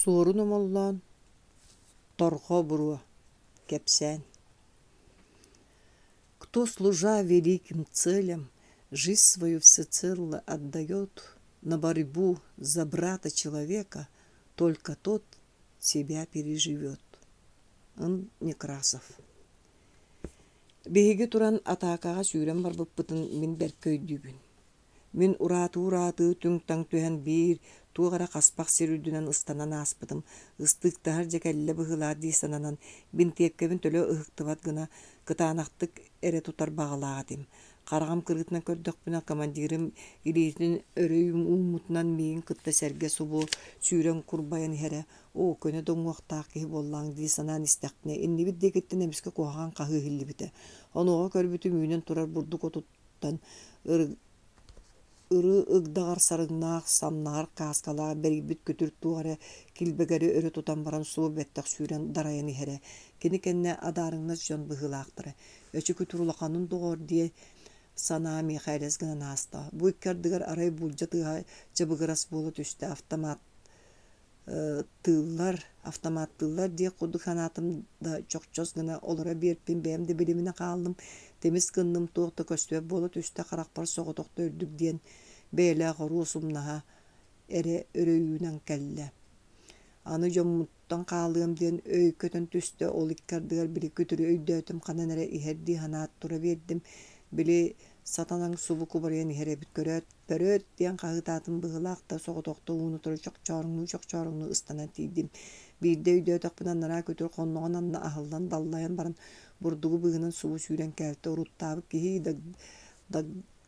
Суорун Омоллоон Торҕо буруо кэпсээн Кто, служа великим целям, жизнь свою всецело отдает на борьбу за брата человека, только тот себя переживет. Н. Некрасов Биһиги туран атаакаҕа сүүрэн барбыппытын мин бэркэ өйдүүбүн. Мин ураатыы-ураатыы түҥ-таҥ түһэн биир, туох эрэ хаспах сир үрдүнэн ыстанан ааспытым, ыстыыктаһар дьэ кэллэ быһыылаах дии сананан, бинтиэпкэбин төлө ыһыктыбат гына кытаанахтык эрэ тутар баҕалаах этим. Хараҕым кырыытынан көрдөхпүнэ, командирым илиитин өрө ууммутунан миигин кытта сэргэ субу сүүрэн курбайан иһэрэ, «Оо, көнө да уҥуохтаах киһи буоллаҕыҥ» дии санаан истэхпинэ, иннибит диэкиттэн эмискэ куһаҕан хаһыы иһиллибитэ. Онуоха көрбүтүм үүнэн турар бурдук отут ырыы ыгдаҕар сарыҥнаах, самнаҕар кааскалаах бэрийбит күтүр туох эрэ килбэгэри өрө тутан баран суол бэттэх сүүрэн дарайан иһэрэ. Кини кэннэ адаарыҥнас дьон быһыылаахтара. Эчи күтүр улаханын доҕоор диэ санаа миэхэ элэс гынан ааста. Бу икки ардыгар арай булдьа тыаһа чыбыгырас буола түстэ, автомат тыыллар, автоматтыыллар диэх курдук санаатым да чохчос гына олоро биэрпин бэйэм да билиминэ хааллым. Тимис гынным туох да көстүбэт буола түстэ харахпар соҕотохто үрдүк диэн бэйэлээх оруос умнаһа эрэ өрө үүнэн кэллэ. Аны дьоммуттан хаалыам диэн өй көтөн түстэ, ол икки ардыгар били күтүрү өйдөөтүм ханан эрэ иһэр дии санаат тура биэрдим. Били сатанаҥ субу кубарыйан иһэр эбит көрөөт Бөрүөт! диэн хаһыытаатым быһыылаах да, соҕотохто ууну утары чохчооруҥнуу-чохчооруҥнуу ыстанан тиийдим. Биирдэ өйдөөтөхпүнэ анараа күтүр хонноҕун анна аһыллан даллайан баран бурдугу быыһынан субу сүүрэн кээлтэ уруттаабыт киһи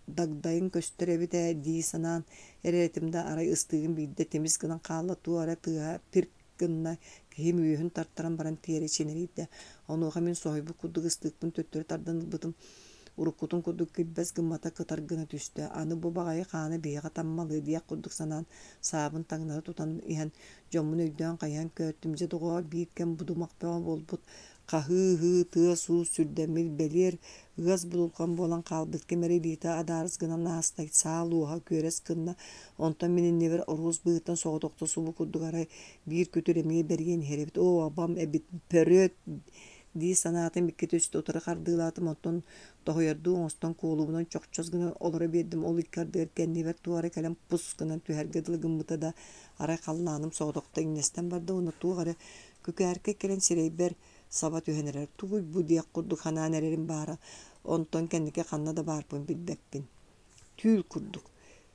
дагдайын көстөр эбит ээ дии санаан эрэр этим да арай ыстыыгым биирдэ тимис гынан хаалла туох эрэ тыаһа пирк гынна, киһим үөһүн тартаран баран тиэрэ чинэрийдэ. Онуоха мин соһуйбут курдук ыстыыкпын төттөрү тардан ылбытым, уруккутун курдук килбэс гыммата кытар гына түстэ. Аны бу баҕайы хаана биһиэхэ таммалыа диэх курдук санаан, саабын таҥнары тутан иһэн, дьоммун өйдөөн хайыһан көөртүм, дьэ доҕоор, биир кэм будумах бөҕө буолбут, хаһыы-ыһыы, тыас-уус сүрдэммит, бэлиэр ыас будулҕан буолан хаалбыт ким эрэ илиитэ адаарыс гынан ааста, саа луоһа күөрэс гынна, онтон мин иннибэр оруос быыһыттан соҕотохто субу курдук арай биир күтүр эмиэ бэрийэн иһэр эбит, оо, абам эбит, пөрүөт дии санаатым, иккитэ үстэ утары хардыылаатым, оттон тоһуйардыы оҥостон куолубунан чохчос гына олоро биэрдим, ол икки ардыгар кэннибэр туора кэлэн пус гынан түһэргэ дылы гыммыта да, арай халлааным соҕотохто иҥнэстэн барда уонна туох эрэ күкээркэй кэлэн сирэйбэр саба түһэн эрэр, тугуй бу диэх курдук санаан эрэрим баара, онтон кэнники ханна да баарбын билбэппин. Түүл курдук.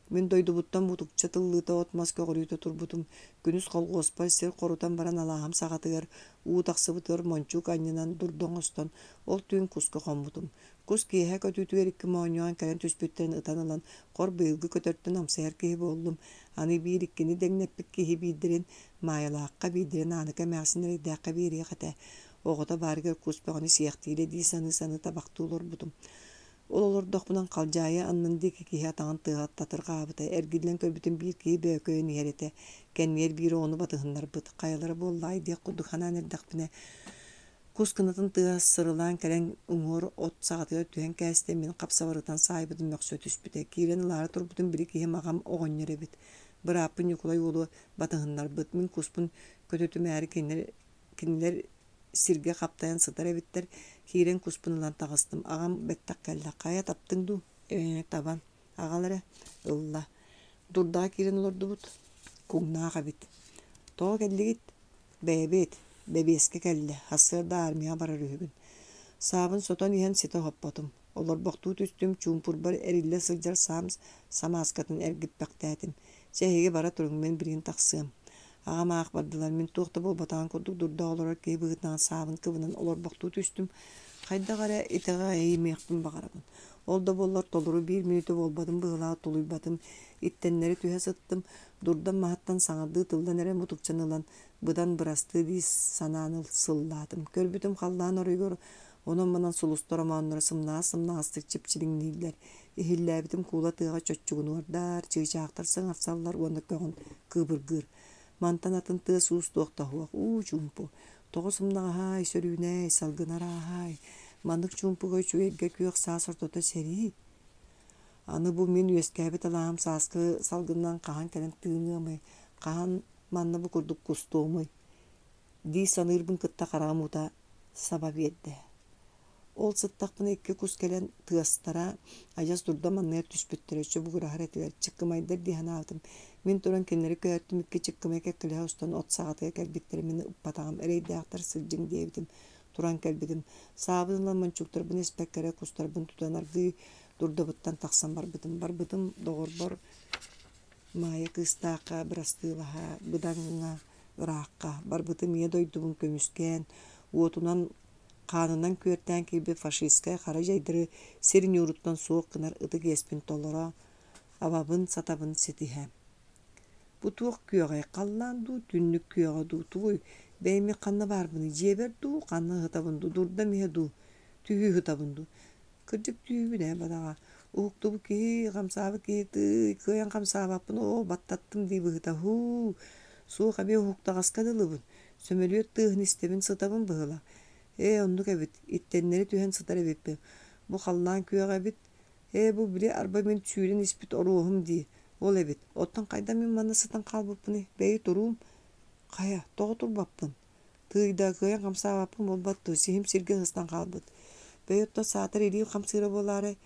Мин дойдубуттан мутукча тыллыыта от-мас көҕөрүүтэ турбутум, күнүс колхуоспар сир хорутан баран алааһым саҕатыгар уу тахсыбытыгар мончуук анньынан дурда оҥостон, ол түүн куска хоммутум. Кус киэһэ көтүүтүгэр икки моонньоон кэлэн түспүттэрин ытан ылан, хор быйылгы көтөртөн амсайар киһи буоллум. Аны биир иккини дэҥнэппит киһи биирдэрин Маайалаахха, биирдэрин Ааныка эмээхсин эрэйдээххэ биэриэх этэ. Оҕото баарыгар кус бөҕөнү сиэхтиирэ дии саныы-саныы табахтыы олорбутум. Ол олордохпуна халдьаайы аннын диэки киһи атаҕын тыаһа татырҕаабыта, эргиллэн көрбүтүм биир киһи бөөкөйөн иһэр этэ. Кэннигэр биир оҕону батыһыннарбыт, хайалара буоллаҕай диэх курдук санаан эрдэхпинэ, кус кынатын тыаһа сырылаан кэлэн уҥуор от саҕатыгар түһэн кээстэ, мин хапсабарытан саайбытым мөхсө түспүтэ. Киирэн ылаары турбутум били киһим аҕам оҕонньор эбит. Бырааппын Ньукулай уолу батыһыннарбыт, мин куспун көтүтүмээри кинилэр сиргэ хаптайан сытар эбиттэр, киирэн куспун ылан таҕыстым. Аҕам бэттэх кэллэ, хайа таптыҥ дуу? Ээ, табан. Аҕал эрэ. Ылла. Дурдаҕа киирэн олордубут. Куҥнаах эбит. Тоҕо кэллигит? Бэйэбит. Бэбиэскэ кэллэ. Сарсыарда армияҕа барар үһүбүн. Саабын сотон иһэн ситэ оһоппотум. Олорбохтуу түстүм, чуумпурбар эриллэ сылдьар саам самааскатын эргиппэхтээтим. Чэ, эһиги бара туруҥ, мин билигин тахсыам. Аҕам аах бардылар, мин туох да буолбатаҕын курдук дурдаҕа олорор киһи быһыытынан саабын кыбынан олорбохтуу түстүм. Хайдах эрэ итэҕэйимиэхпин баҕарабын. Ол да буоллар толору биир мүнүүтэ буолбатым быһыылаах тулуйбатым, иттэннэри түһэ сыттым, дурдам маһыттан саҥардыы тыллан эрэ мутукчаны ылан, быдан бырастыы дии санаан сыллаатым. Көрбүтүм халлаан оройугар онон-манан сулустар омоонноро сымнаҕас-сымнаҕастык чипчилиҥнииллэр, Иһиллээбитим куула тыаҕа чоччугунуордар, чыычаахтар саҥарсаллар уонна көҕүн кыыбыргыыр. Мантан атын тыас-уус туох да суох, уу чуумпу. Тоҕо сымнаҕаһаай, сөрүүнээй, салгын арааһаай. Маннык чуумпуга үчүгэйгэ күөх саас ортото сэрии. Аны бу мин үөскээбит алааһым сааскы салгынынан хаһан кэлэн тыыныамый, хаһан Манна бу курдук кустуомуй дии саныырбын кытта хараҕым уута саба биэрдэ. Ол сыттахпына икки кус кэлэн тыастара адьас дурда манныгар түспүттэрэ чубугураһар этилэр, чыккымайдар дии санаабытым. Мин туран кинилэри көһөртүм, икки чыккымай кэккэлэһэ устан от саҕатыгар кэлбиттэрэ мин ыппатаҕым, эрэйдээхтэр сылдьыҥ диэбитим. Туран кэлбитим. Саабын ылан мончууктарбын испэккэ эрэ кустарбын тутан аргыый дурдабыттан тахсан барбытым. Барбытым доҕорбор Маайа кыыстаахха бырастыылаһа быдаҥҥа ыраахха барбытым ийэ дойдубун көмүскээн, уотунан хаанынан күөртээн киирбит фашистскай хара дьайдары сир ньууруттан суох гынар ытык иэспин толоро, абабын-сатабын ситиһэ. Бу туох күөҕэй, халлаан дуу, түннүк күөҕэ дуу, тугуй, бэйэм ханна баарбыный, дьиэбэр дуу, ханна ыһытабын дуу, дурдам иһэ дуу, түһүү ыһытабын дуу? Кырдьык түүбүн ээ бадаҕа, уһуктубут киһи, хамсаабыт киһи тыый, кыайан хамсаабаппын, оо, баттаттым дии быһыыта, һуу, суох эмиэ уһуктаҕаска дылыбын, сөмөлүөт тыаһын истэбин сытабын быһыылаах. Ээ, оннук эбит, иттэннэри түһэн сытар эбиппин, бу халлаан күөҕэ эбит, ээ, бу били арба мин сүүрэн испит оруоһум дии, ол эбит, оттон хайдах мин манна сытан хаалбыппыный, бэйи туруум, хайа, тоҕо турбаппын Тыый да, кыайан хамсаабаппын буолбат дуо, сиһим сиргэ сыстан хаалбыт. Бэйи оттон саатар илиим хамсыыра буолаарай,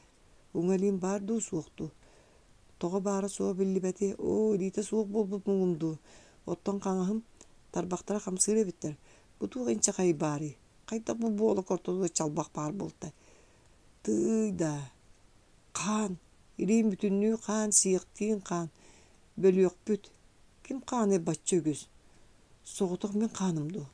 уҥа илиим баар дуу, суох дуу? Тоҕо баара-суоҕа биллибэти, оо, илиитэ суох буолбут муҥум дуу? Оттон хаҥаһым, тарбахтара хамсыыр эбиттэр. Бу туох инчэҕэй баарый? Хайдах бу буолак ортотугар чалбах баар буолтай? Тыый да, хаан, илиим бүтүннүү хаан, сиэхтиин хаан, бөлүөхпүт. Ким хааный бачча үгүс? Соҕотох мин хааным дуо?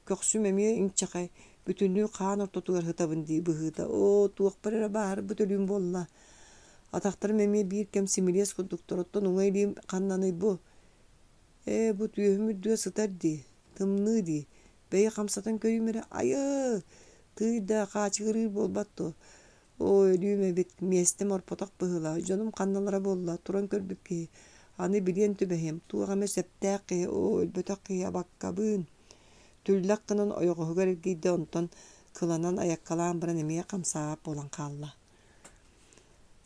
Көхсүм эмиэ инчэҕэй, бүтүннүү хаан ортотугар сытабын дии быһыыта, оо, туохпар эрэ бааһырбыт өлүүм буолла. Атахтарым эмиэ биир кэм симилиэс курдуктар, оттон уҥа илиим ханнаный бу? Ээ, бу түөһүм үрдүгэр сытар дии, тымныы дии, бэйи хамсатан көрүүм эрэ, айыы! Тыый да, хаачыгырыыр буолбат дуо? Оо, өлүүм эбит, миэстэм орпотох быһыылаах, дьонум ханналара буолла, туран көрбүт киһи, аны билиэн түбэһиэм, туох эмэ сөптөөх киһи, оо, өлбөтөх киһи абаккабыын. Түллэх гынан ойоҕоһугар эргийдэ, онтон кыланан айаккалаан баран эмиэ хамсаабат буолан хаалла.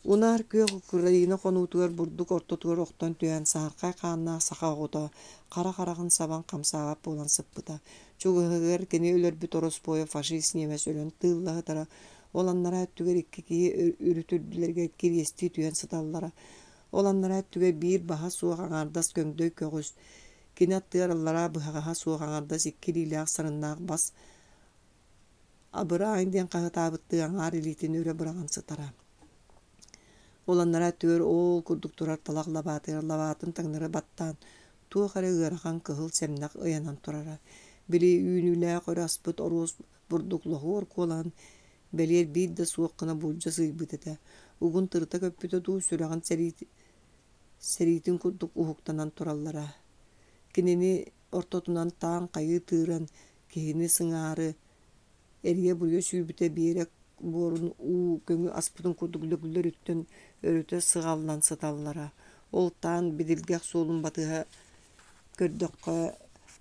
Унаар күөх Украина хонуутугар бурдук ортотугар охтон түһэн саһархай хааннаах саха оҕото хара хараҕын сабан хамсаабат буолан сыппыта. Чугаһыгар кини өлөрбүт ороспуойа фашист ньиэмэс өлөн тыыллаһытара Ол анараа өттүгэр икки киһи үрүт үрдүлэригэр кириэстии түһэн сыталлара. Ол анараа өттүгэр биир баһа суох аҥаардас көҥдөй көҕүс, кини аттыгар аллараа быһаҕаһа суох аҥаардас икки илиилээх сарыннаах бас абырааҥ диэн хаһытаабыттыы аҥаар илиитин өрө быраҕан сытара. Ол анараа өттүгэр оол курдук турар талах лабаатыгар лабаатын таҥнары баттаан туох эрэ ыарахан кыһыл сэмнэх ыйанан турара. Били үүнүүлээх өрө аспыт оруос бурдук лоһуор куолаһын бэлиэр биир да суох гына булдьа сыыйбыт этэ. Угун тырыта көппүтэ дуу, сүрэҕин сэриитин курдук уһуктанан тураллара. Кинини ортотунан таан хайыы тыыран, киһини сыҥаары эрийэ-буруйа сүүрбүтэ биэрэк буорун уу көҥү аспытын курдук лөглөр үттэн өрүтэ сыҕаллан сыталлара. Ол таан бидилгэх суолун батыһа Көрдөххө,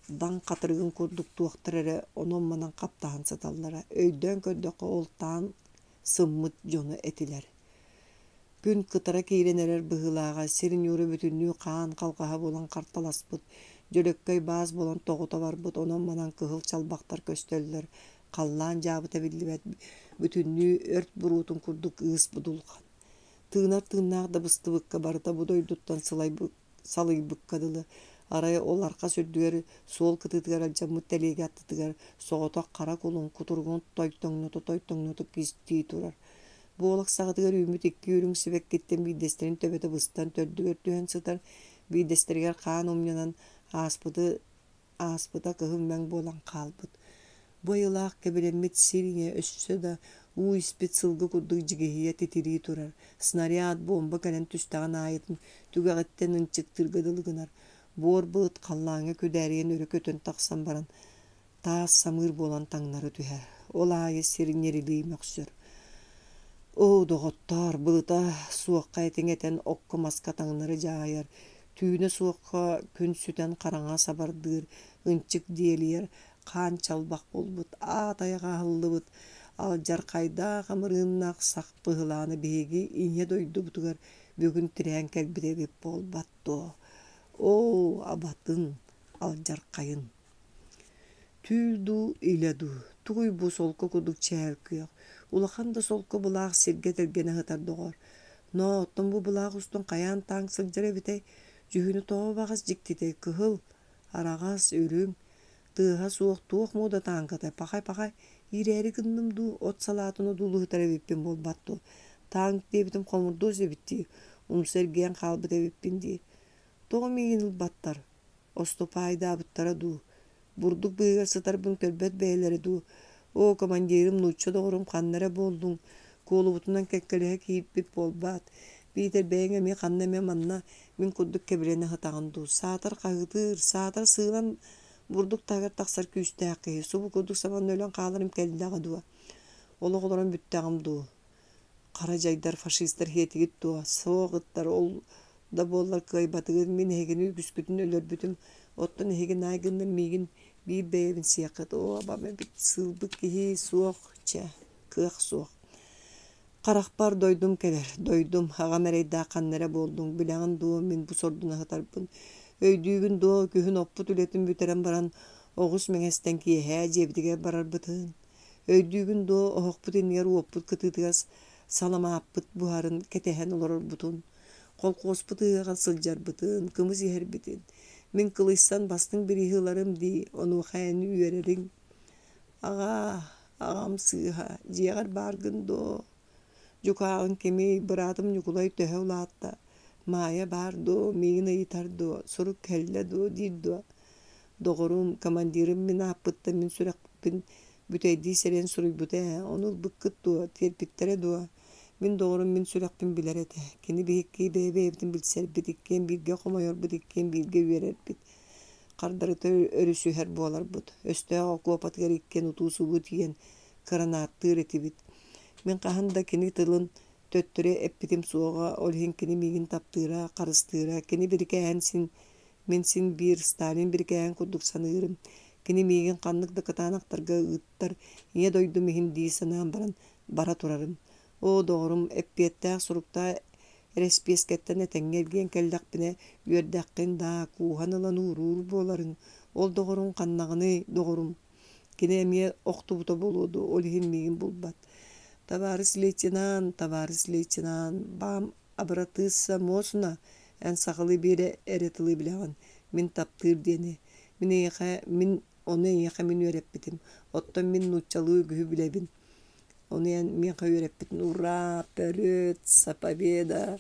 даҥ хатырыгын курдук туохтар эрэ онон-манан хаптаһан сыталлара, өйдөөн көрдөххө, ол таан сыммыт дьоно этилэр. Күн кытара киирэн эрэр быһыылааҕа, сир ньуура бүтүннүү хаан халҕаһа буолан харталаспыт, дьөлөккөй баас буолан тоҕута барбыт, онон-манан кыһыл чалбахтар көстөллөр, халлаан дьаабыта биллибэт, бүтүннүү өрт буруутун курдук ыыс будулҕан. Тыынар тыыннаах да быстыбыкка барыта бу дойдуттан сылайбыт салыйбыкка дылы, арай ол архас үрдүгэр суол кытыытыгар алдьаммыт тэлиэгэ аттытыгар соҕотох хара кулун кутуругун тойтоҥното-тойтоҥното кистии турар. Буолак саҕатыгар үүммүт икки үрүҥ сибэккиттэн биирдэстэрин төбөтө быстан төрдүгэр түһэн сытар, биирдэстэригэр хаан умньанан ааспыты ааспыта кыһыл мэҥ буолан хаалбыт. Бу айылаах кэбирэммит сир ийэ өссө да уу испит сылгы курдук дьигиһийэ титирии турар, снаряд, буомба кэлэн түстэҕин аайытын түгэҕиттэн ынчыктыырга дылы гынар, буор былыт халлааҥҥа күдээрийэн өрө көтөн тахсан баран таас самыыр буолан таҥнары түһэр, ол аайы сир ньирилии мөхсөр. Оо, доҕоттоор, былыта суохха этиҥ этэн окко-маска таҥнары дьаайар, түүнэ суохха күн сүтэн хараҥа сабардыыр, ынчык диэлийэр, хаан чалбах буолбут, аат айаҕа аһыллыбыт, алдьархайдаах амырыыннаах сах быһылаана биһиги ийэ дойдубутугар бүгүн тирээн кэлбит эбит буолбат дуо? Оо, абатын! Алдьархайын. Түүл дуу, илэ дуу, тугуй бу солко курдук чээл күөх, улахан да солко былаах сиргэ тэлгэнэ сытар доҕор. Ноо, оттон бу былаах устун хайаан тааҥ сылдьар эбитэй? Дьүһүнэ тоҕо баҕас дьиктитэй, кыһыл, араҕас, үрүҥ, тыаһа суох туох муода тааҥкатай, пахай-пахай, иирээри гынным дуу, от салаатын одуулуһутар эбиппин буолбат дуо? Тааҥ диэбитим хомурдуос эбит дии, умса эргийэн хаалбыт эбиппин дии. Тоҕо миигин ылбаттар? Оступаайдаабыттара дуу, бурдук быыһыгар сытарбын көрбөт бэйэлэрэ дуу, оо, командирым нуучча доҕорум ханна эрэ буоллуҥ, куолубутунан кэккэлэһэ киирбит буолбаат, биитэр бэйэҥ эмиэ ханна эмэ манна мин курдук кэбилэнэ сытаҕын дуу, саатар хаһыытыыр, саатар сыылан бурдук таһыгар тахсар күүстээх киһи, субу курдук сабанна өлөн хааларым кэллэҕэ дуо, олох олорон бүттэҕим дуу, хара дьайдар фашистар иһиэтигит дуо, суох ыттар ол да буоллар кыайбатыгыт, мин эһигини үгүскүтүн өлөрбүтүм, оттон эһиги наай гыннар миигин биир бэйэбин сиэххит, оо, абам эбит, сыылбыт киһи суох, чэ, кыах суох. Харахпар дойдум кэлэр, дойдум, аҕам эрэйдээх ханна эрэ буоллуҥ, билэҕин дуо, мин бу сордуна сытарбын. Өйдүүгүн дуо, күһүн оппут үлэтин бүтэрэн баран, оҕус мэҥэстэн киэһээ дьиэбитигэр барарбытын. Өйдүүгүн дуо, оһохпут иннигэр уоппут кытыытыгар саламааппыт буһарын кэтэһэн олорорбутун. Колхуоспут ыһыаҕар сылдьарбытын, кымыс иһэрбитин. Мин кылыйсан бастыҥ бирииһи ыларым дии, онуоха эн үөрэриҥ. Аҕаа, аҕам сыыһа, дьиэҕэр бааргын дуо? Дьукааҕыҥ кимий, быраатым Ньукулай төһө улаатта? Маайа баар дуо, миигин ыйытар дуо, сурук кэллэ дуо диир дуо? Доҕорум, командирым мин ааппыттан мин сүрэхпин бүтэйдии сэрэн суруйбута ээ, ону ылбыккыт дуо, тиэрпиттэрэ дуо? Мин доҕорум мин сүрэхпин билэр этэ. Кини биһикки бэйэ-бэйэбитин билсэрбит, иккиэн бииргэ хомойорбут, иккиэн бииргэ үөрэрбит. Хардарыта өрүсүһэр буоларбыт. Өстөөх окуопатыгар иккиэн утуу-субуу тиийэн кыранааттыыр этибит. Мин хаһан да кини тылын төттөрү эппитим суоҕа, ол иһин кини миигин таптыыра, харыстыыра, кини бирикээһин син мин син биир Сталин бирикээһин курдук саныырым. Кини миигин ханнык да кытаанахтарга ыыттар, Ийэ дойдум иһин дии санаан баран бара турарым. Оо, доҕорум, эппиэттээх суруктаах эрэспиэскэттэн этэҥҥэ эргийэн кэллэхпинэ, үөрдэххин даа, кууһан ылан ууруур буоларыҥ. Ол доҕоруҥ ханнаҕыный, доҕорум? Кини эмиэ охтубута буолуо дуо, ол иһин миигин булбат. Табаарыс лейтенант, табаарыс лейтенант, баам абыратыысса муосуна, эн сахалыы биир эрэ тылы билэҕин, мин таптыыр диэни. Мин эйиэхэ, мин ону эйиэхэ мин үөрэппитим. Оттон мин нууччалыы үгүһү билэбин. Ону эн миэхэ үөрэппитин «Ура! Вперед! За победа!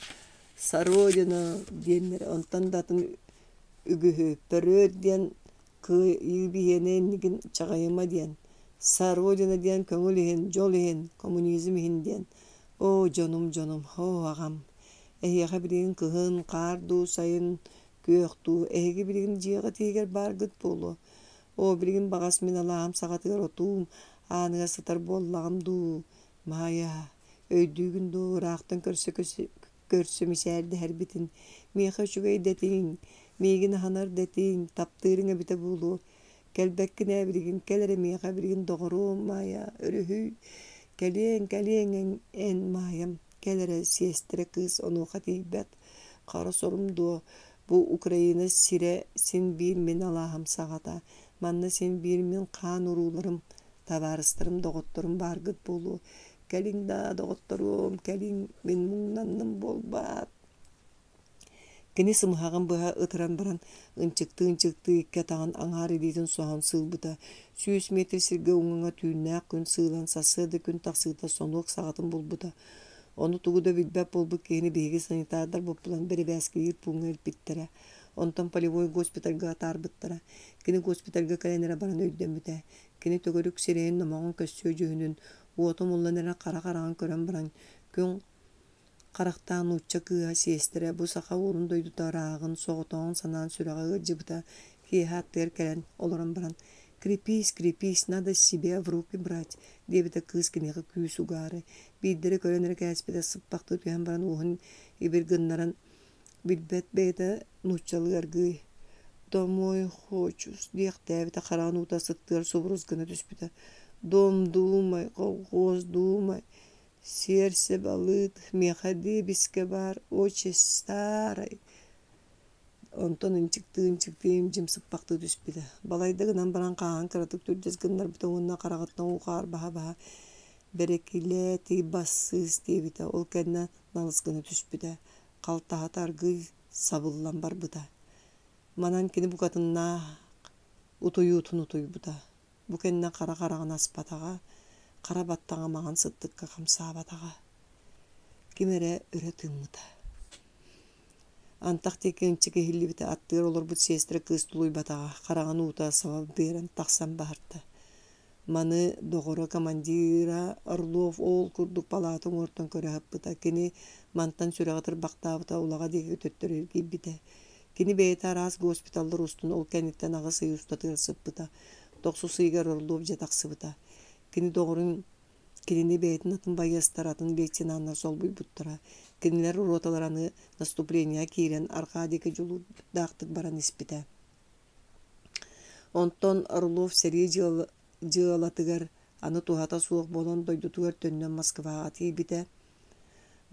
За Родину!» диэннэр. Онтон да атын үгүһү «Вперед!» диэн кыайыы биһиэнэ иннигин чаҕыйыма диэн, «За Родина» диэн көҥүл иһин, дьол иһин, коммунизм иһин диэн. Оо, дьонум, дьонум, оо, аҕам! Эһиэхэ билигин кыһын, хаар дуу, сайын күөх дуу, эһиги билигин дьиэҕит иһигэр бааргыт буолуо. Оо, билигин баҕас мин алааһым саҕатыгар отуум ааныгар сытар буоллаҕым дуу, Маайа, өйдүүгүн дуу, ыраахтан көрсө-көрсө мичээрдэһэрбитин, миэхэ үчүгэй дэтиҥ, миигин аһынар дэтиҥ, таптыырыҥ эбитэ буолуо. Кэлбэккин ээ билигин, кэл эрэ миэхэ билигин доҕоруом, Маайа, өрүһүй, кэлиэҥ, кэлиэҥ эн, Маайам, кэл эрэ, сиэстэрэ кыыс онуоха тиийбэт, хара сорум дуо, бу Украина сирэ син биир мин алааһым саҕата, манна син биир мин хаан урууларым, табаарыстарым, доҕотторум бааргыт буолуо. Кэлиҥ даа, доҕотторуом, кэлиҥ, мин муҥнанным буолбаат. Кини сымыһаҕын быһа ытыран баран, ынчыктыы-ынчыктыы икки атаҕын аҥаар илиитин соһон сыылбыта. 100 метр сиргэ уҥуҥа түүннээх күн сыылан, сарсыарда күн тахсыыта сонуок саҕатын булбута. Ону тугу да билбэт буолбут киһини биһиги санитардар боппулан бэрэбээскилиир пууҥҥа илпиттэрэ. Онтон полевой госпитальга атаарбыттара. Кини госпитальга кэлэн эрэ баран өйдөммүтэ. Кини төгүрүк сирэйин номоҕон көссүө дьүһүнүн, уота умуллан эрэр хара хараҕын көрөн баран, күн харахтаах нуучча кыыһа сиэстэрэ бу саха уолун дойдута ырааҕын, соҕотоҕун санаан сүрэҕэ ыалдьыбыта. Киэһэ аттыгар кэлэн олорон баран «Крепись, крепись, надо себя в руки брать» диэбитэ кыыс киниэхэ күүс угаары. Биирдэрэ көрөн эрэ кээспитэ сыппахтыы түһэн баран уоһун ибир гыннаран билбэт бэйэтэ нууччалыы аргыый «Домой хочешь» диэхтээбитэ хараҕын уута сыттыгар субурус гына түспүтэ. «Дом думай, колхоз думай, Сиэрсэ балыыт, миэхэ диэбискэ баар очень старай. Онтон ынчыктыы-ынчыктыы им-дьим сыппахтыы түспүтэ. Балайда гынан баран хааһын кыратык түрдэс гыннарбыта уонна хараҕыттан уу-хаар баһа-баһа «Бэрэкилээти бассыыс» диэбитэ. Ол кэннэ налыс гына түспүтэ. Халтаһата аргыый сабыллан барбыта. Манан кини букатыннаах утуйуутун утуйбута. Бу кэннэ хара хараҕын аспатаҕа, хара баттаҕа маҥан сыттыкка хамсаабатаҕа. Ким эрэ өрө тыыммыта. Антах диэки ынчык иһиллибитэ, аттыгар олорбут сиэстэрэ кыыс тулуйбатаҕа, хараҕын уута саба быаран тахсан баһарта. Маны доҕоро командира Орлов ол курдук палаата уҥуортан көрө сыппыта. Кини мантан сүрэҕэ тырбахтаабыта, улаҕа диэки төттөрү эргийбитэ. Кини бэйэтэ араас госпиталлар устун ол кэнниттэн 8 ый устатыгар сыппыта. Тохсус ыйыгар Орлов дьэ тахсыбыта. Кини доҕорун Кинини бэйэтин атын байыастар, атын лейтенаннар солбуйбуттара. Кинилэр роталара аны наступлениеҕа киирэн, арҕаа диэки дьулуурдаахтык баран испитэ. Онтон Орлов сэрии дьыалатыгар аны туһата суох буолан дойдутугар төннөн Москваҕа тиийбитэ.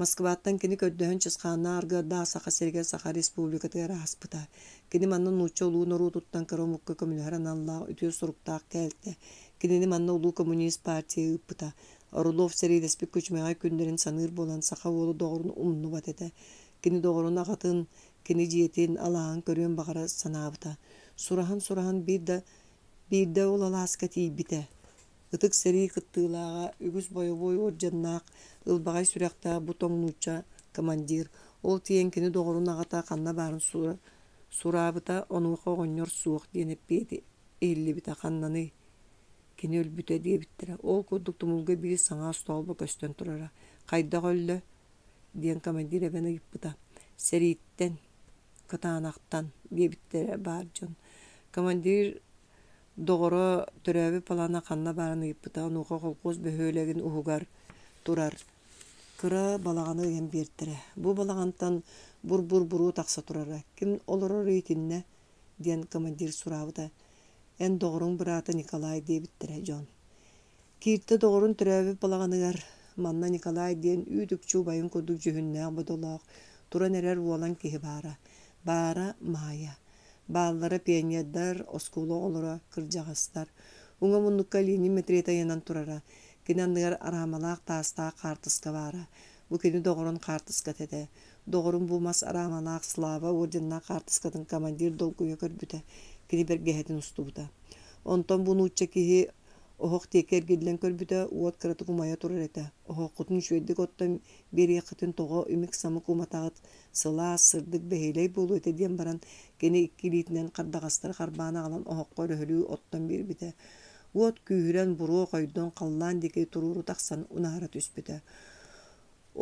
Москваттан кини көрдөһөн Чысхааннаах аргыардаах Саха сиригэр Саха Республикатыгар ааспыта. Кини манна нуучча улуу норуотуттан кыра омукка көмөлөһөр аналлаах үтүө суруктаах кээлтэ. Кинини манна улуу коммунист партия ыыппыта. Орлов сэриилэспит күчүмэҕэй күннэрин саныыр буолан саха уола доҕорун умнубат этэ. Кини доҕорун аҕатын, кини дьиэтин, алааһын көрүөн баҕара санаабыта. Сураһан-сураһан биирдэ ол алааска тиийбитэ. Ытык сэрии кыттыылааҕа, үгүс бойобуой уордьаннаах, ылбаҕай сүрэхтээх бу тоҥ нуучча командир, ол тиийэн кини доҕорун аҕата ханна баарын сураабыта, онуоха оҕонньор суох диэн эппиэти иһиллибитэ ханнаный? Кини өлбүтэ диэбиттэрэ. Ол курдук тумулга биир саҥа остоолбо көстөн турара. Хайдах өллө? диэн командир эбэн ыйыппыта. Сэрииттэн, кытаанахтан диэбиттэрэ баар дьон. Командир Доҕоро төрөөбүт палаана ханна баарын ыйыппыта, онуоха холкуос бөһүөлэгин уһугар турар кыра балаҕаны ыйан биэртэрэ. Бу балаҕантан бур-бур буруо тахса турара. Ким олорор итиннэ? диэн командир сураабыта. Эн доҕоруҥ быраата Николай диэбиттэрэ дьон. Кииртэ доҕорун төрөөбүт балаҕаныгар манна Николай диэн үүт-үкчү убайын курдук дьүһүннээх-бодолоох, туран эрэр уолан киһи баара. Баара Маайа. Бааллара пионердар, оскуола оҕолоро, кырдьаҕастар. Уҥа муннукка Ленин мэтириэтэ ыйанан турара. Кини анныгар араамалаах таастаах хаартыска баара. Бу кини доҕорун хаартыската этэ. Доҕорум бу мас араамалаах Слава орденнаах хаартыскатын командир долгуйа көрбүтэ. Кини бэргэһэтин устубута. Онтон бу нуучча киһи Оһох диэки эргиллэн көрбүтэ, уот кыратык умайа турар этэ. Оһоххутун үчүгэйдик оттон биэриэххитин тоҕо имик-самык уматаҕыт, сылаас, сырдык, бэһиэлэй буолуо этэ диэн баран, кини икки илиитинэн хардаҕастары харбаан аҕалан оһоххо өрөһөлүү оттон биэрбитэ. Уот күүһүрэн, буруо хойдон, халлаан диэки туруору тахсан унаара түспүтэ.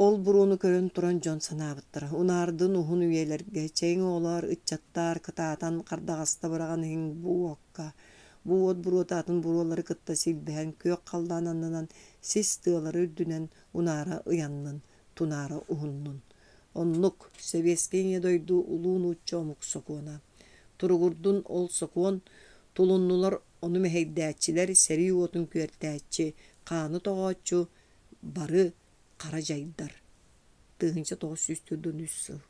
Ол буруону көрөн туран дьон санаабыттара: унаардын уһун үйэлэргэ, чэйиҥ оҕолоор, ыччаттаар, кытаатан хардаҕаста быраҕан иһиҥ бу уокка. Бу уот буруота атын буруолары кытта силбэһэн күөх халлаан аннынан сис тыалары үрдүнэн унаара ыйаннын, тунаара уһуннун. Оннук, сэбиэскэй Ийэ дойду улуу нуучча омук сокуона. Туругурдун ол сокуон, тулуннулар ону мэһэйдээччилэр, сэрии уотун күөртээччи, хааны тоҕооччу, бары хара дьайдар. 1943 сыл.